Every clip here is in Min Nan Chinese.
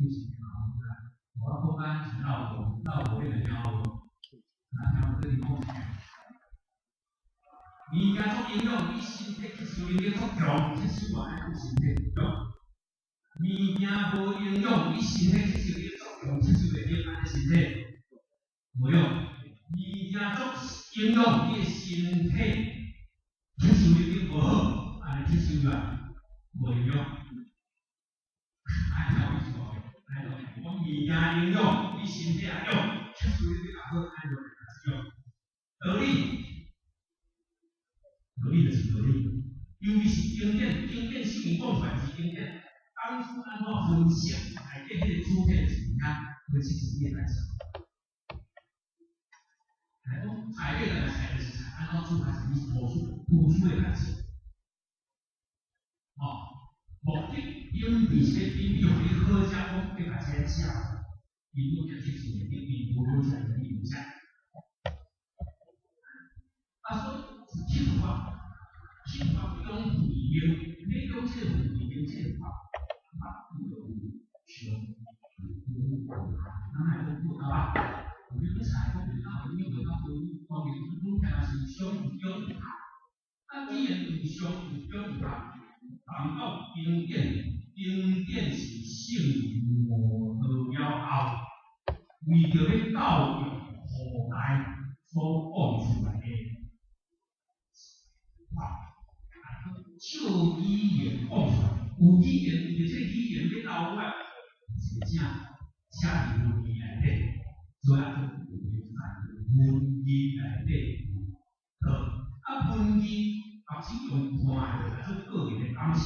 你是聽好啦。我講咱是老無，老無你就聽無，啊聽無你就講啥？物件足營養，你身體吸收能力足強，吸收完對身體有用。物件無營養，你身體吸收能力足強，吸收袂了，按呢身體無用。物件足營養，你的身體吸收能力無好，按呢吸收來無營養。按呢有意思無？按呢講物件營養，你身體也用，吸收能力也好，按呢就會使用。道理，道理就是道理。尤其是經典，經典聖經講出來是經典。當初按怎分析，內底彼個主體是啥？分析是伊的代志。來講菜買來菜就是菜，按怎煮還是你讀書讀書的代志。哦，目的因為是要比予你好食，講欲共這食，伊攏會吸收的，你並無好食，你毋食。啊，所以是鐵法，鐵法一種慧命，你講這個慧命，這個法，法有上有下，咱來講好啊。有啲菜講袂夠營養，袂夠多，當然阮聽是上有中有下。啊，既然有上有中有下，談到經典，經典是聖人悟道了後，為著欲教育後代所講出來的話，照語言講出來，有語言，為著這個語言欲留落來，是正寫佇文字內底，所以啊，就在文字內底。好，啊文字目睭用看的來做個人的感受，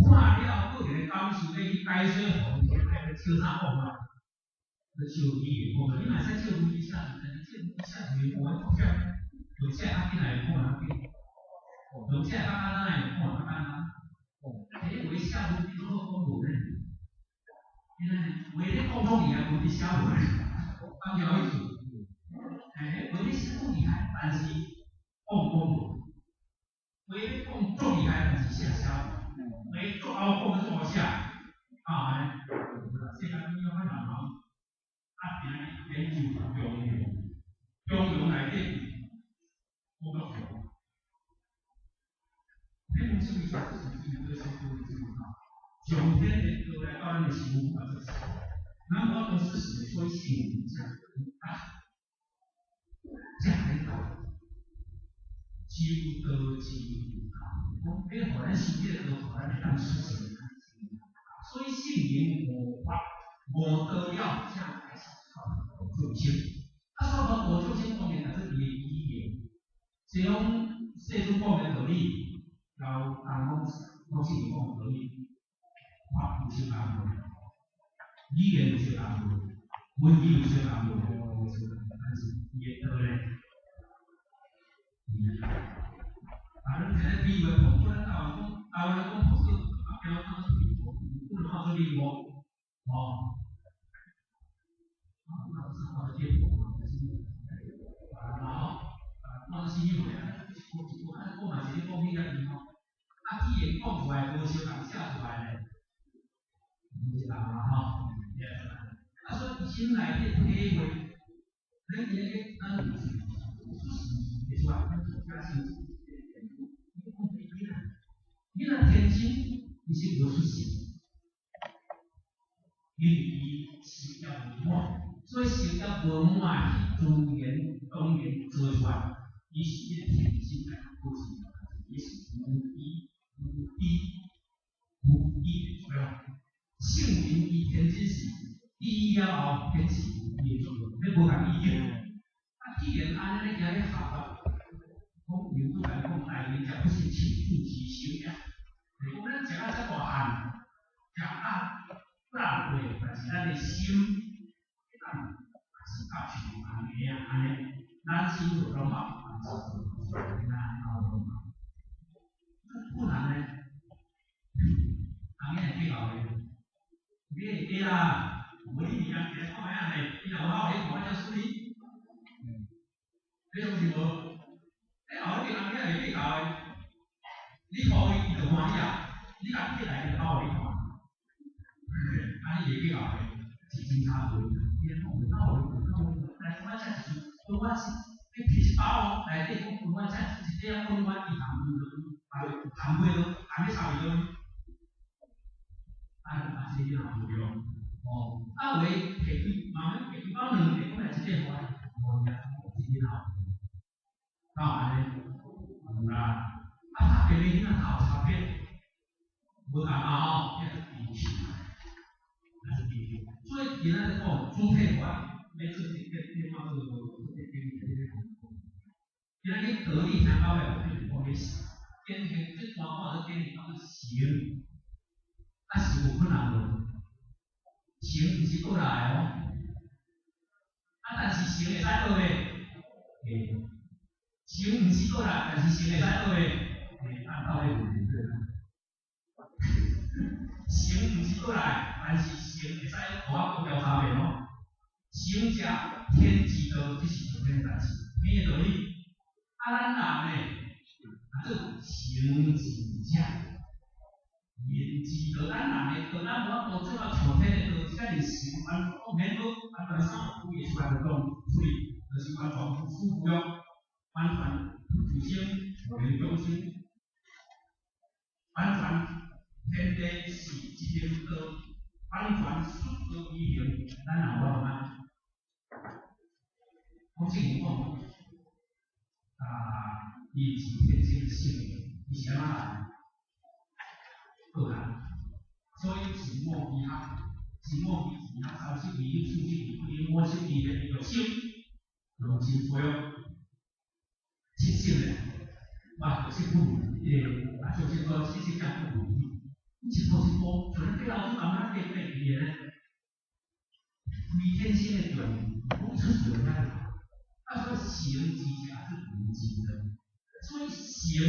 看了個人的感受，欲去解說予伊聽，愛欲笑啥講啊？欲照語言講啊，你嘛會使照文字寫，但是照文字寫是會作忝，用寫較緊還是看較緊？用寫較簡單還是看較簡單？彼話寫文字攏好講無呢？因為話咧講足厲害，文字寫無呢？敢聽有意思？欸，話咧寫足厲害，但是講講無。話咧講足厲害，但是寫寫無。話足敖講足好寫，啊按呢？世間怎樣較難人？啊，今日研究中庸，中庸內底講足強。你阮注意下，上天的道來到咱的心啊，這是。咱我都是所以聖人啊，這咧講，修道之有講，欲予咱修這個道，予咱會當出世。所以聖人悟法悟道了，才開始度眾生。啊，所以講度眾生當然來做伊的語言，這種世尊講的道理，交東方講聖人講的道理，法有相仝無？語言有相仝無？文字有相仝無？但是伊的道咧，啊，咱聽咧比喻講，咱台灣講，台灣講朴素，啊，標當做禮物，不能當做禮物，哦。啊，那是我的結果，就是啊，然後啊，我是因為啊，我我我嘛是咧講彼個伊吼，啊，語言講出來無相仝寫出來咧，無相仝啊吼，啊，所以心內底體會，咱今日咱有出世會出來，咱做家性，你講囡仔，囡仔天真，伊是無出世，因為伊事業無滿，所以事業無滿，自然當然做出來，伊是彼個天真來保持，伊是無知無知無知的作用。聖人伊天真是知了後，天是無知的作用，你無共意見。啊，既然按呢咧行咧學法，講六祖來講，大人食不信親自之修也。就是講咱食啊遮大漢，食啊大歲，但是咱的心，當也是甲像紅嬰按呢，咱心無攏捌，咱攏捌。不然呢？紅嬰會計較的，你會記啦，無你物件摕來看覓仔呢？你若無好，你看才輸你。你相信無？你後一邊紅囝會計較的，你予伊，伊就歡喜啊！你共摕來，伊就偷予你看。啊，你你袂计后边是真差无，你讲有够有够有，但是我请一阵，分我是你摕一包哦，内底讲分我请一块分我伊含含含过落，含咧差不多。啊，啊，这个也无用，哦，啊有的摕几，慢慢摕几包两个，讲来一块互我，无呀，一个头，敢有按呢？有啦，啊，拍电话囡仔头差别，无共啊吼，遐是机器，那是机器。所以今仔日讲主体我欲做这个电话做做这个这个讲。今仔日道理听到尾，就是讲咧是，典型这段话都典型叫做行，啊是有困难无？行毋是过来哦，啊但是行会使学的，会。行毋是过来，但是行会使学的，会按道理问题对啦。行毋是过来，但是行会使学我讲调查袂哦。行者天之道，這是上天的代誌，天的道理。啊，咱人呢，啊做行之者，人之道，咱人的道，咱無法度做到上天的道，只個是行，完全免學，完全啥物會出來就講出去，就是完全無師無用，完全不自性，無中心，完全天地是一邊道，完全出道而行，咱人有法度嗎？我正經講，啊，伊是天生的性命，伊是按怎來？過來，所以是五義學，是五義字學，三識二因、四識二不因、五識二的六識，攏真多哦。七識咧，哇，六識不離，啊，就是說七識講不離，一步一步，像咱爬樓梯慢慢爬爬起的呢，非天生的就攏出世就遐。啊，所以行之者是無盡的，所以行，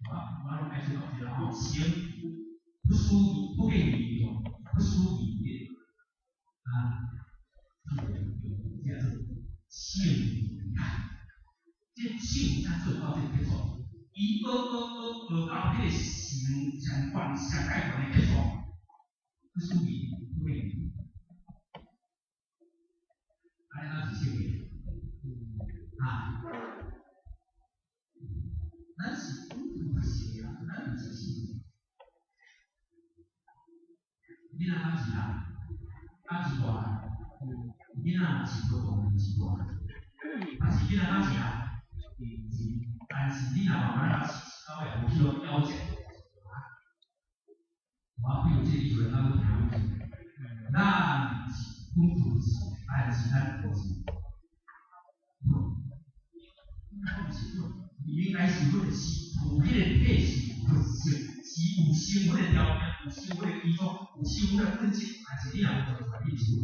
我攏愛說到這啦吼，行不輸不變義哦，不輸義啊，這個叫做聖啊，這聖才做到這個結束，伊學學學學到彼個行上懸上蓋懸的結束，不輸義不變義，按呢敢是聖義？啊，咱是本土性的啊，咱毋是聖。囡仔敢是人？敢是大漢？囡仔若是無大，是大漢。但是囡仔敢是人？是，但是你若慢慢仔飼，到尾有去予夭折。我比如這個意思，咱攏聽有。咱是本土性，但是咱毋是。我毋是佛，伊應該是佛的是有彼個體是佛性，是有成佛的條件，有成佛的基礎，有成佛的本質，但是你若無做出來，你毋是佛。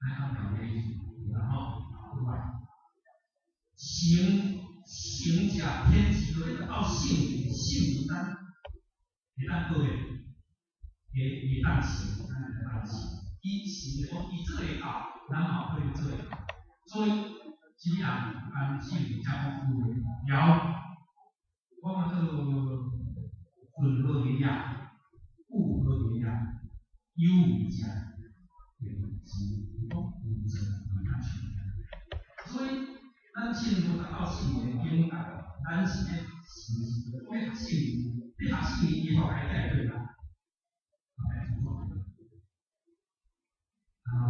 來講條理，然後另外，行行者天之道，你到聖聖咱會當過的，會會當行，咱會當行。伊行的講，伊做會到，咱嘛有可能做會到。所以，啥物人按聖人講有有，我講做順何言也，悟何言也，有為者便是講有做為較像。所以，咱進入達到聖人的境界，咱是咧行，欲學聖人，欲學聖人，伊學來才會對啦。來怎做？然後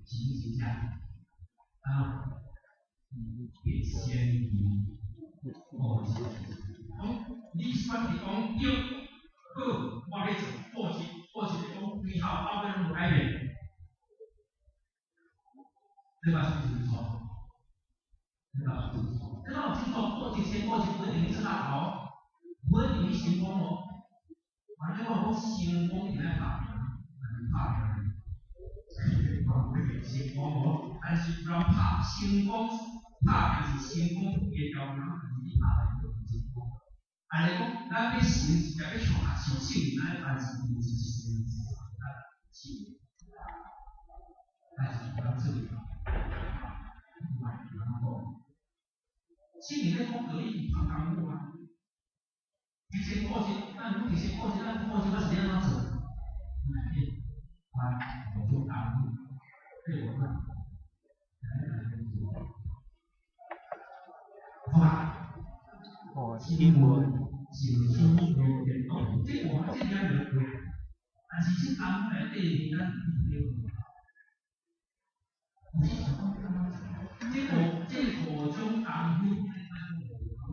行行這啊，必先於過之。講你選擇講對，好，我欲做，過之，過之就講對頭到尾攏無改變，這把是不是錯？這把是不是錯？這把有清楚，過之先過之，無一定去做大頭，無一定去成功哦。反正我講成功一定愛拍拼，還是拍拼？我無一定成功哦，但是有人拍成功，拍拼是成功的條件，但是你拍拼就毋成功。按呢講，咱欲成一個欲向下上聖人，咱凡事毋是一世一世咱是，但是有人做會到。另外有人講，聖人咧講道理毋通功夫啊，提升个性，咱讲提升个性，咱个性我是按怎做？来啊，五种功夫，这五种，好吧？哦，新闻、新书、电动，这我这两个会，但是这功夫内底咱有这五种功夫，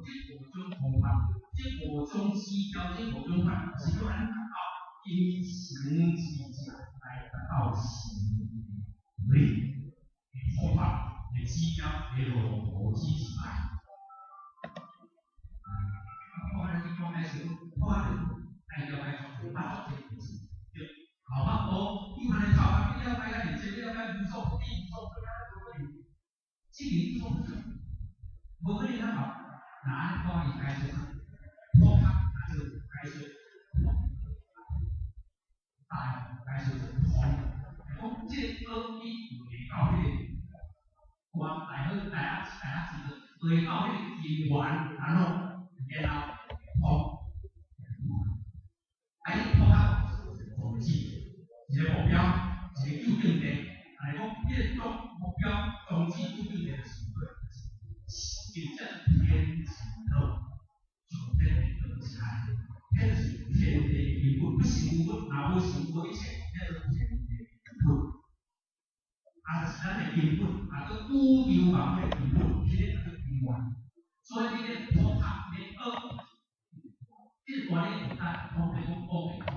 这五种方法，这五种指标，这五种法，是要按达到因行之正来达到行力的方法的指标的路途指示牌。我来讲的是，我爱了解做，捌做这件事，对。头壳无，以前的头壳你了解较认真，了解无所不知，无所不能，无可能。这个无所不知，无可能较好。那按看伊解说，普及那就解说，大解说就通。讲这个恶意会到彼个关大好大阿大阿知道，会到彼个根源，然后然后通。啊，伊普及宗旨，一个目标，一个究竟地。来讲，彼个目标宗旨究竟地就是真正天之道，上天的道起来，天是天地根本，不是无物，若无是无一切，叫做天地根本。啊，就是咱的根本，啊，阁宇宙万物的根本，彼个叫做根源。所以你咧普及咧学，这个观念咱讲白讲讲白讲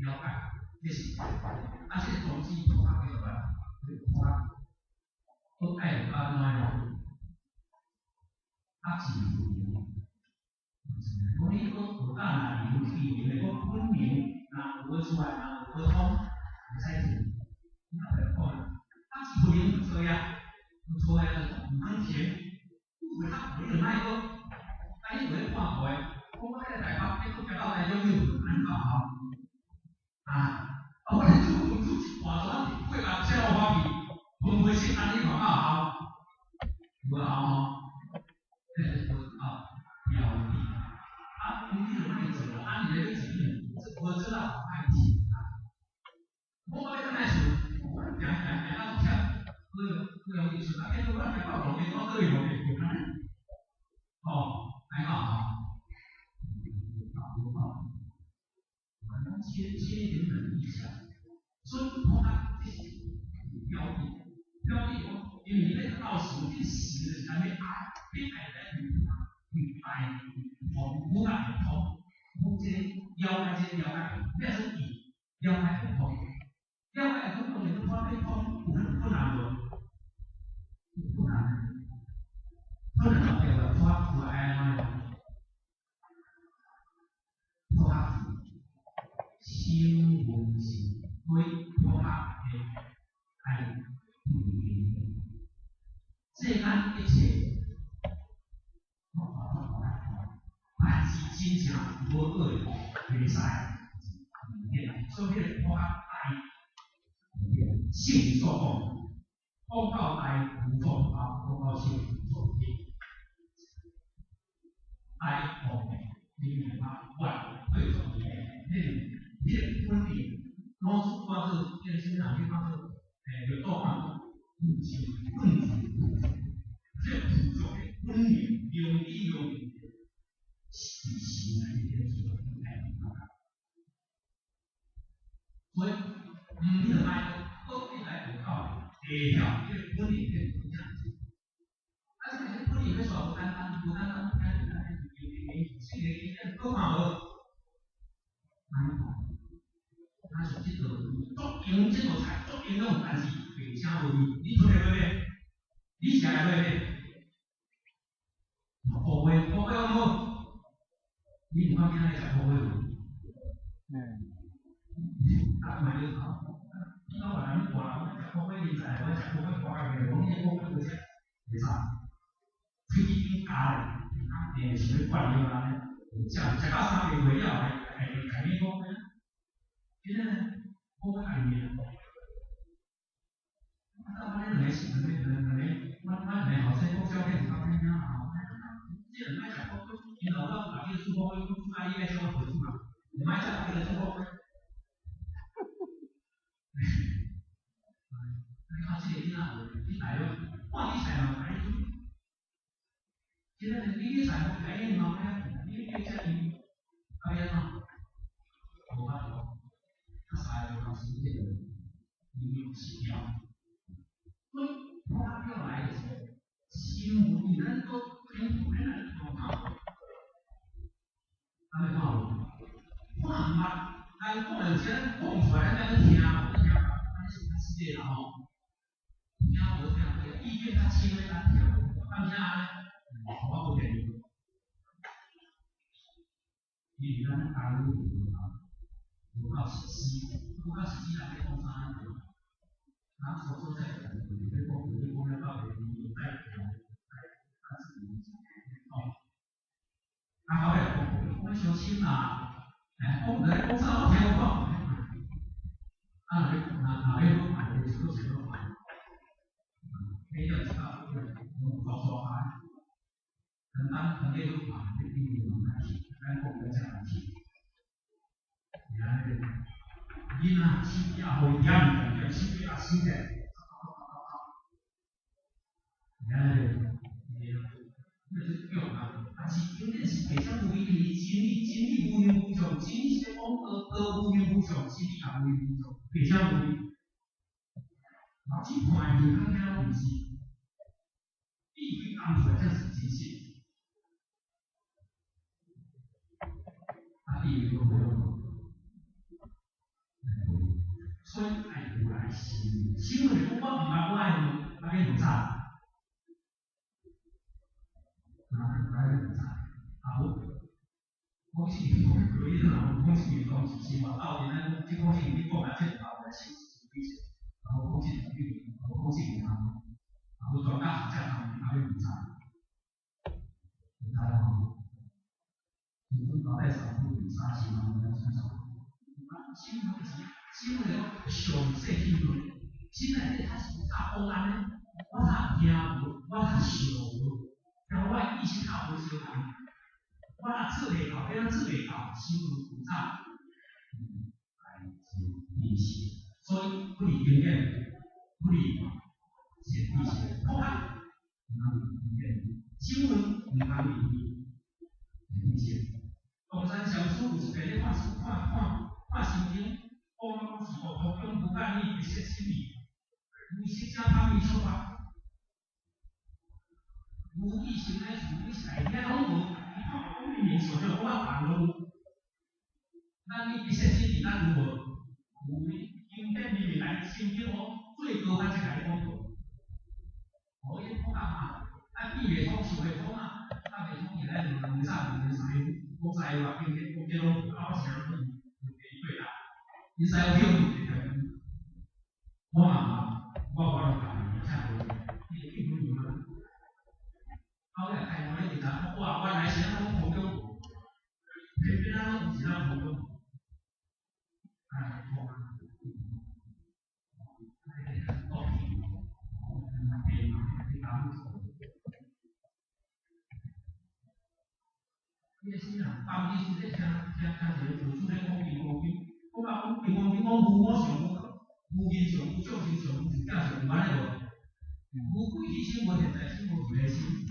了解，这是啊，这个宗旨普及叫做啥？这个普及，阁爱有安怎样？啊，是讲你阁学到若有去，因为讲本领若学出来，若学通，会使停。你后壁讲，啊，是不能错呀，错呀，就毋通停。有较你就莫阁，啊，你袂看过，讲我伫台北，你阁行到台中去，按够效？啊，啊，我咧煮饭煮一半，怎800车我去，分配时按呢看够效？无效吼，这是无效标的。啊，你就莫做啦，啊，你咧做，无做啊，莫停啊。我欲转来厝，我行行行到忝，阁用阁用艺术啊，变做我行到路边，我阁用艺术安呢。哦，爱够效？无够，我切切一点冷一下，所以普及这是标的，标的讲，因为你欲达到成，这成就是咱欲爱，你爱来对爱通，我爱通，讲这个了解这个了解，变做义，了解会通，了解会通，当然你看变通有很困难无？有困难，困难就对了，普及有爱按怎样？普及声闻是对普及的爱世间一切，凡是真正无恶的，袂使。所以彼个普及爱，圣人所讲，讲到大无所不包，讲到小无所不包。爱方面，你明白？万对方面，你彼个本领，老师看做，彼个啥物人去看做，就倒看有情本自具足，这个具足的本领，用意用是心内面做爱所以，毋你就莫阁阁你来学到会晓这个本领变成这样子。啊，这个本领欲煞无简单，无简单，简单，有有这个经验，阁看无？难看。若是这道足用这道菜，足营养，但是味声无味，你吞会落袂？你食会落袂？苦瓜，苦瓜好无？你有看囝仔食苦瓜无？嗯。啊，买你好，你讲别人大人食苦瓜，人才我食苦瓜大个，讲你苦瓜好食，袂使。喙齿顶咬咧，啊，定想欲灌药安呢，食食到3个月了，还还会改变讲，真正呢，苦瓜家己的。啊，我咧两个是两个两个两个，阮阮两个后生国小囝是讲啥啊？这人爱食苦瓜，𪜶老早大家煮苦瓜，讲煮啊，你爱食苦叫做祝福咧。你看這個囡仔有去大陸，看你菜嘛，來現在你去菜來你媽媽，你去食伊，啊欲按怎？無法度，較三個東西這個營養失調。所以我叫來就是新聞，咱都聽咱來看看，安尼看無？看毋捌，人講的有時咱講出來，咱愛去聽，聽，按呢是較實際啦吼。聽無聽過，意見較深的咱聽無，當啥呢？我無建議。因為咱台語無夠，無夠實施，無夠實施，人欲講啥？人所做在你講，你講了到底你帶帶他自己講。啊，後尾講，講傷深啦，哎，講來講啥我聽無講。啊，若若若欲講，你就閣說閣講。你要知道，攏抓抓開，簡單，當你都看，你你慢慢聽，咱講咱才來聽。啊，囡仔手機也予伊點點，手機也收起來，啊，那就叫啊，但是經典是白啥無因為真理，真理無形無相，真理是咧講道，道無形無相，真理也無形無相，白啥無。老子看的較較毋是，必須講出來才是真實。啊，比如講，所以愛有來心，心就是講我毋捌我愛問，啊欲問啥？啊，啊欲問啥？啊無，講是講可以啦，講是講是生活鬥陣咱講，這講是你講啊，這就來心是比較。啊，無講這個，無講這個，啊，無專家學者啊，欲問啥？知影無？你腦袋上有啥想法？新聞就是新聞，就講詳細去論。新內底較是較講按呢，我較聽無，我較想無，然後我意識較無相仝。我若做袂到，欲按怎做袂到？新聞有啥？來自知識，所以不離經典，不離善知識，普及毋通離經典。新聞毋通離善知識。東山禪師有一遍咧看書，看看看心經，講講是哦，通勇不干意，一切心理，無色者貪欲說法，無意識乃是你是內遐攏無，你看講明明想象講啊，別攏有。咱你一切心理，咱有無？有經典裡面來心經哦，最高咱才共你講過。哦，伊講啊嘛，啊記袂通，想袂通啊，啊袂通，伊來問問啥問啥，講知話，經典講這攏啊，我啥攏有對啦。伊知有興趣，我嘛我我攏教伊，啥無？伊會興趣嗎？啊，我來台灣咧，就哇，原來是按呢講通勇，偏偏咱攏毋是咱通勇。哎，通啊！你是啊，當時是咧聽聽聽一個祖師咧講《金剛經》，講啊講《金剛經》講無我相，無無形相，無眾生相，無自性相，有按呢無？無過去心，無現在心，無未來心，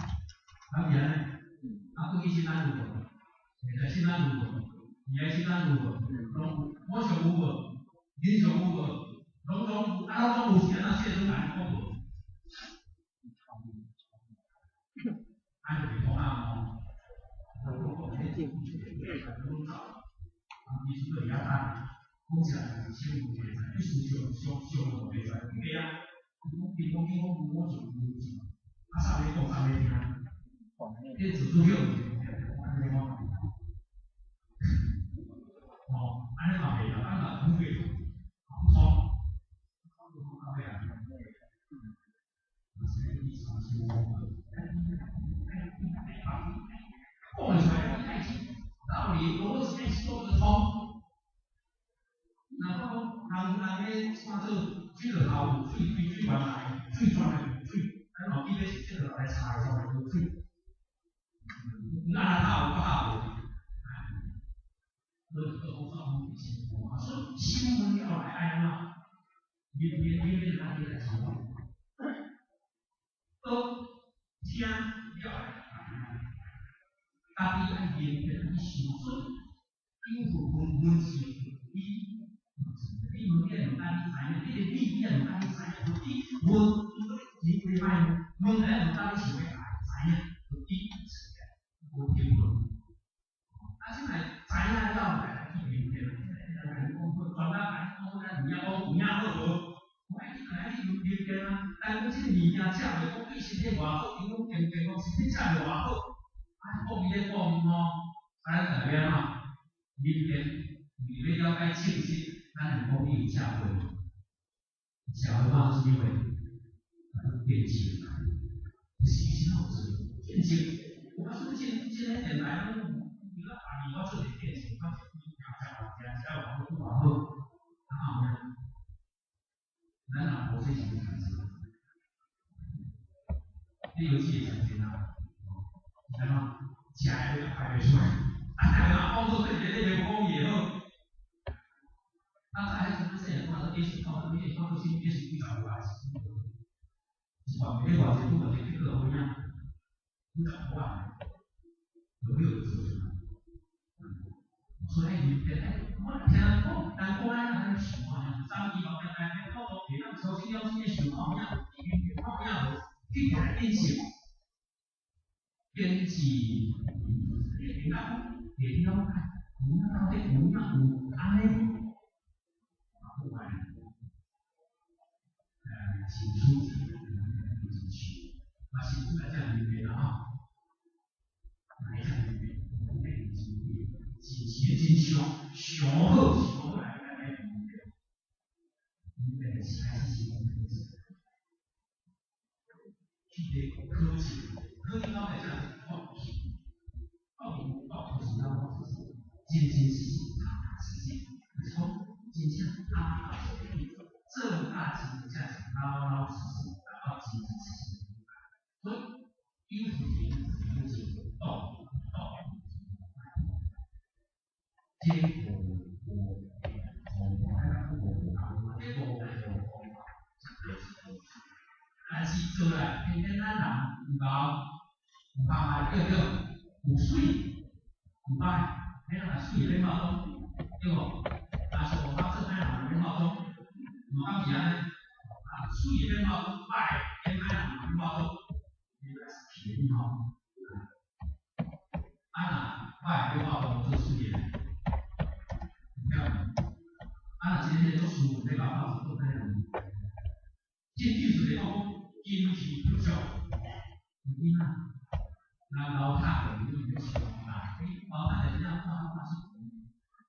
敢是按呢？啊，過去心咱有無？現在心咱有無？未來心咱有無？攏有，我相有無？人相有無？攏總有，啊，攏總有是按怎世尊共你講無？按呢就袂通啊吼！啊，伊出佇遐等，講起來就是心無袂使，必須上上上無袂使，對啊。伊講伊講講無我就無是，啊，啥欲講啥欲聽，彼個自主性按呢講，吼，按呢嘛袂曉，按嘛不會不通，不通到尾啊，講出來道理邏輯愛說得通。若講人人咧創做水落頭有水，對水源來，水泉來有水，咱嘛記得是水落來查的時候有水。啊，若有啊無？真無，所以新聞了來愛按怎？明明明明咱來想，閣聽了來，家己愛明白去想，所以有分分是你，你問你愛問家己知影，你的理你愛問家己知影，你問你你歹問，問來問家己想欲知影，就你無評論。啊，這來知影了來去明白，來講專家來講，咱有影講有影好無？我愛去來去明白啊。但講這個物件食袂講對身體偌好，營養健健康，身體食袂偌好，啊，講伊咧講吼，啊，咱代表按怎？明白，為欲了解證實，咱會講你有食過無？食過嘛是啥物話？見證，是啥有做見證？我說這這個電台攏，你講阿明我做一個見證，我食食食食偌好，偌好，啊有影？咱若無這是有見證，你有這個見證啊？是按怎？食的你就排袂出來，啊，逐個人講好，對一個你袂講伊會好。啊，在彼陣細漢看到電視，看到你看到新電視幾十外是，是偌濟偌濟，偌濟結果有影，幾十萬，有沒有做出來？所以明白，我聽人講，人講咱安尼想啊，早期嘛，定定講講，會當操心了心的想看有影，明白看有影無？去來見證，見證，你會當講，會了解，有影到底有影有按呢？啊，不管，清楚，清楚，啊，清楚來才明白啦吼，來才明白，明白真真真上上好上好來來來明白，明白是開始是講去個考試，考試到底啥是考試？考試考試咱講是真真實實、踏踏實實，就是講真正踏踏實實去做甲真正是老老實實，達到真真實實。所以有福田有情道道，這五五五五五這五五但是做來偏偏咱人有敖有拍賣叫做有水有歹，彼人若水變化講，對無？若是無法做歹人變化講，嘛敢是按呢？啊，水變化講歹，變歹人變化講，應該是甜吼。啊若歹變化講做水的，對無？啊若真正做事欲搞做歹人，真技術來講，金錢不足，有囡仔，那老塔的你咧想啦，你老塔的真正看看是，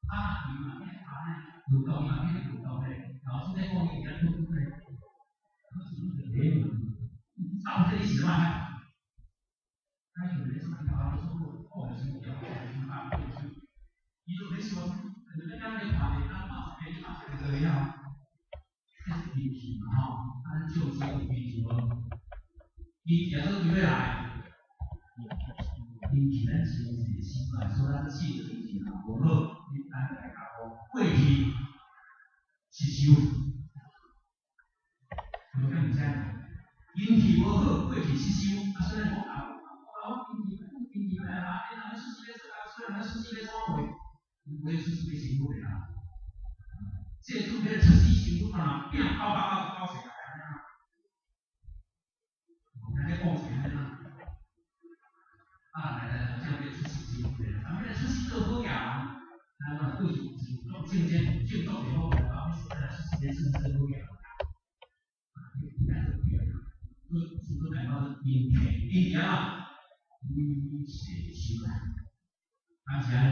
啊伊嘛变啊呢，有道伊嘛變有道咧，老師咧講伊咧吐吐咧，可是你就咧問，到底你是怎樣？啊，因為咧什麼頭啊，說講的是條條條伊就咧說，你咧講咧看咧，咱看一個看一個就了，這是運氣嘛吼，啊，咱眾生有運氣無？運氣做對欲來，運氣咱是用一個心來，所以咱試運氣若無好，你咱來講過去吸收，有敢毋知？運氣無好，過去吸收，啊，所以咱講啊，啊，我運氣運氣來啊，你若欲出世欲做啊，所以咱出世欲怎會？有出世欲辛苦的啊，這做這出世辛苦啊，拼999世來按呢。咱咧講是按呢？啊，來來來，這樣欲出世辛苦的，咱欲出世做好額人，咱嘛對是做正正正做會好，啊，欲來出世咧算做好額人。啊，你來做對啊，所以所以來講運氣，運氣啊，運勢收來，啊是按呢，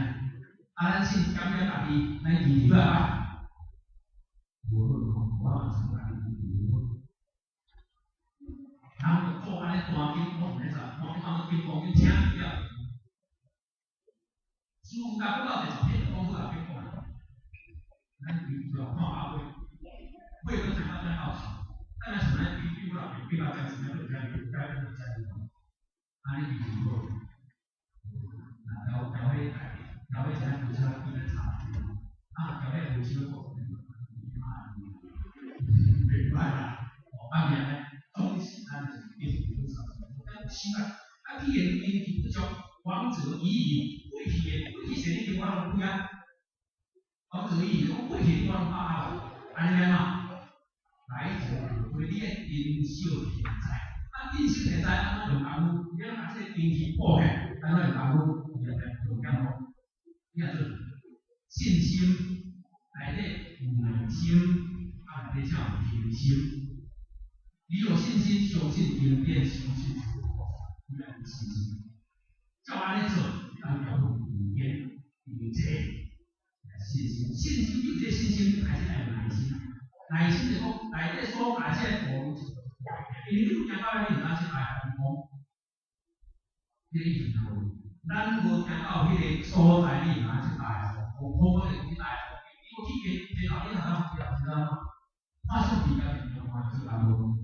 啊咱信感覺家己，咱運氣歹歹，無好吼，我嘛是家己運氣無好。人做按呢大經，我毋免啥，大經講經講經聽了，師父教講到第十篇就講好啊，別講啊。咱比如看阿妹，妹都聽到咱好笑，咱若想咱比比我老比到這樣子，咱就知比該怎麼知按呢運氣好，啊調調彼調彼啥有啥比咱差，啊調心啊，啊，既然根基不足，往者已矣，過去的過去世你我攏開啊，往者已矣，講過去我攏拍啊，按呢嘛，來者可歸，你愛珍惜現在，啊，珍惜現在按怎用功夫？你按怎共這个根基補起來？按怎用功夫？你來重點哦，你若做信心內底有耐心，啊，內底才有恆心。你有信心，相信恩典，相信主，你愛有信心。照按呢做，當調恩典有這信心，信心有這信心，開始愛有耐心。耐心就講內底所行這個路，因為你有行到遐，你就知這大風風。你一定有，咱無行到彼个所在，你嘛是大風，無可能去大風。你無去街街頭，你通通知道嗎？看相片甲電話看就共無，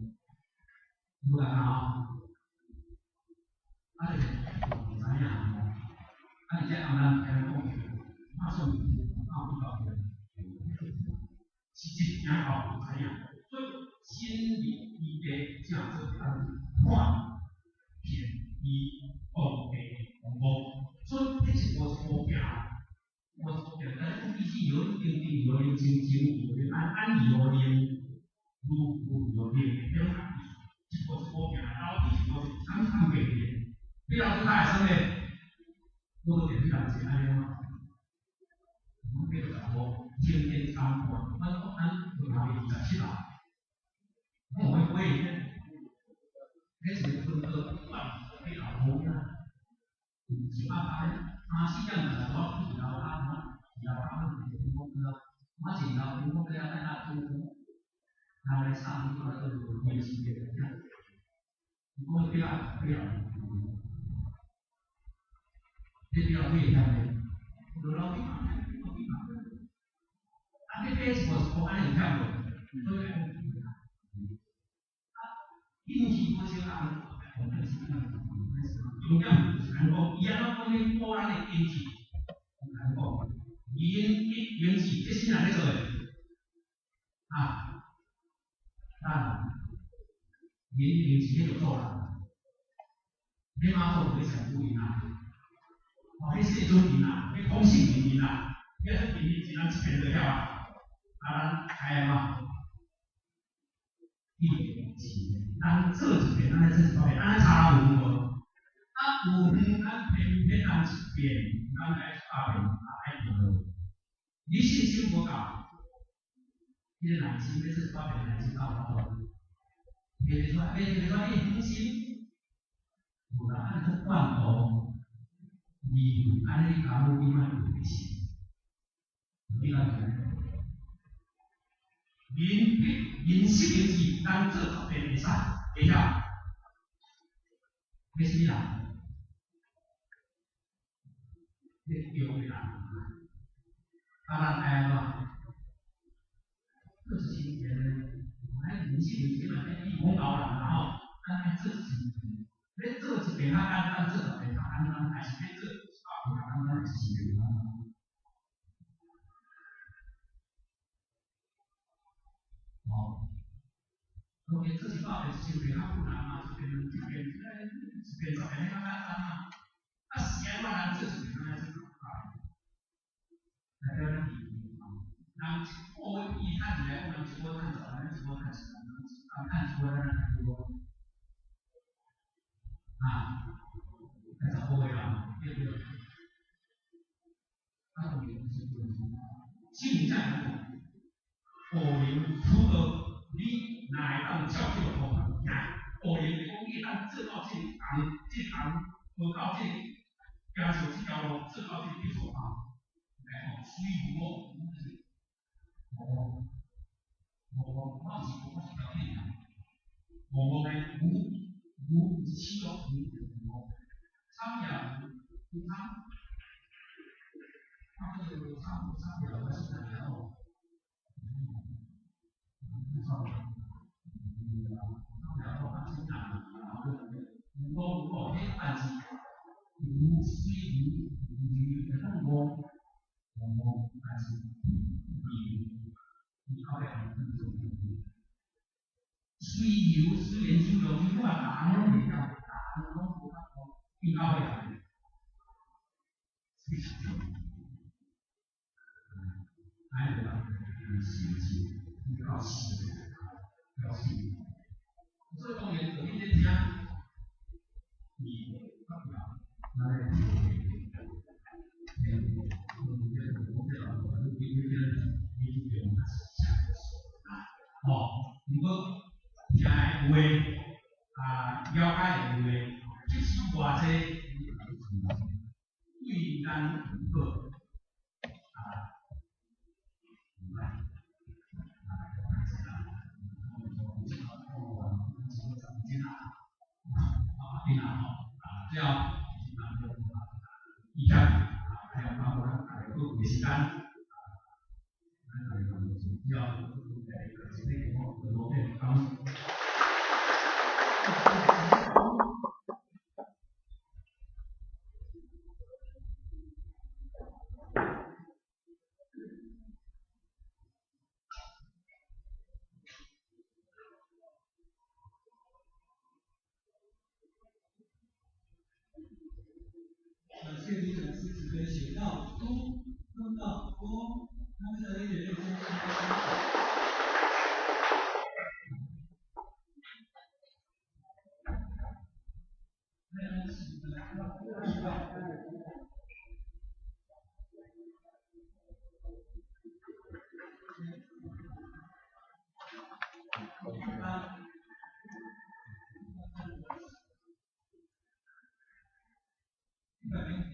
無共啊！啊，就是毋知影吼，啊，而且暗咱聽咱講，看相片敢有比較實際行到毋知影，所以心理伊的正做當看見伊當地風光，所以彼一步一步行，一步一步行，但是講其實有定定有靈靜靜有靈安安有靈，如如有靈的種感覺，一步一步行，樓梯一步一步坎坎過去，你老師較會耍咧，我電子人是按呢嗎？阮叫做查某天天參觀，阮咱樓27樓，我會過去，彼一个分到斷去老母囝，想辦法三四點就我去樓跤，二樓跤，阮就聽講歌，我一樓聽講歌，等下聽講，人來送我來做電視的，伊講表表，這表幾會曉咧？落樓梯嘛，樓梯嘛，啊，你爬一步一步按呢會曉無？所以講，啊，運氣無相同，重點就是按講，伊按怎講咧補咱的根基？按講，言一言字，這啥人咧做的？啊，咱言一言字，彼就做人，彼媽祖咧上古因啊，哦，彼世尊因啊，彼孔圣人因啊，彼個因一人一遍就曉啊，啊，咱愛按怎？一人做一遍，咱來做一百遍，按呢差有無？啊，有遠，咱偏偏人一遍，咱愛一百遍，啊，愛對。你信心無夠，你的耐心欲做一百遍，耐心夠無法度？提袂出來，欲提袂出來，你恆心無啦，按呢做慣度，你按呢你功夫你莫有迷信，你敢知？人人失明智，人做10遍會使，會曉？彼啥物人？彼中的人，啊，咱愛按怎？做1000遍，咱人失明智嘛，伊講老人啦吼，咱愛做1000遍，欲做一遍較簡單，做10遍較簡單，還是欲做100遍較簡單，1000遍較簡單？哦，當然做100遍、1000遍較困難嘛，一遍、兩遍、一遍、10遍較簡單嘛。啊，是按怎人做一遍，咱愛做100遍？代表咱人一個月伊趁錢來講，人一個月趁10萬，咱一個月趁10萬，人趁一個月，咱趁幾多？啊，才10個月啊，對不對？啊，當然是聖者講，惡靈除惡，你若會當照這個方法行，惡靈就講你會當做到這個行，這個行無到這個行上這條路，做到這個基礎啊，來講，水無無，無無，我是我是條片啊，無無呢，無無是起哦，無無，草葉有草，啊，這個草草葉我是哪樣哦？草葉，草葉哦，啊，真難啊，無無無，彼但是無水無無，就講無無無，但是伊伊後壁水流雖然水流，你看人攏會曉，人人攏無法度應到尾啊，非常重要。還有是是靠死，靠死。所以當然，你咧聽，伊發表，咱咧聽，聽，哦，如果聽的話，啊，了解的話，即使偌濟，對咱有好，啊，啊，這樣，以前還有包括咱大家閣有時間，啊，咱大家只要來一個個路變講。感謝李講師慈悲寫道公公道公，他們在196。105年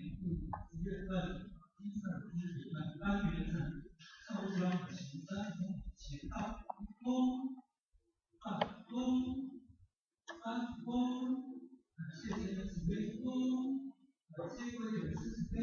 10月2日，金色之举办单元展，赵庄行三公写道公道公三公，感謝前人慈悲公，感謝貴人師慈悲。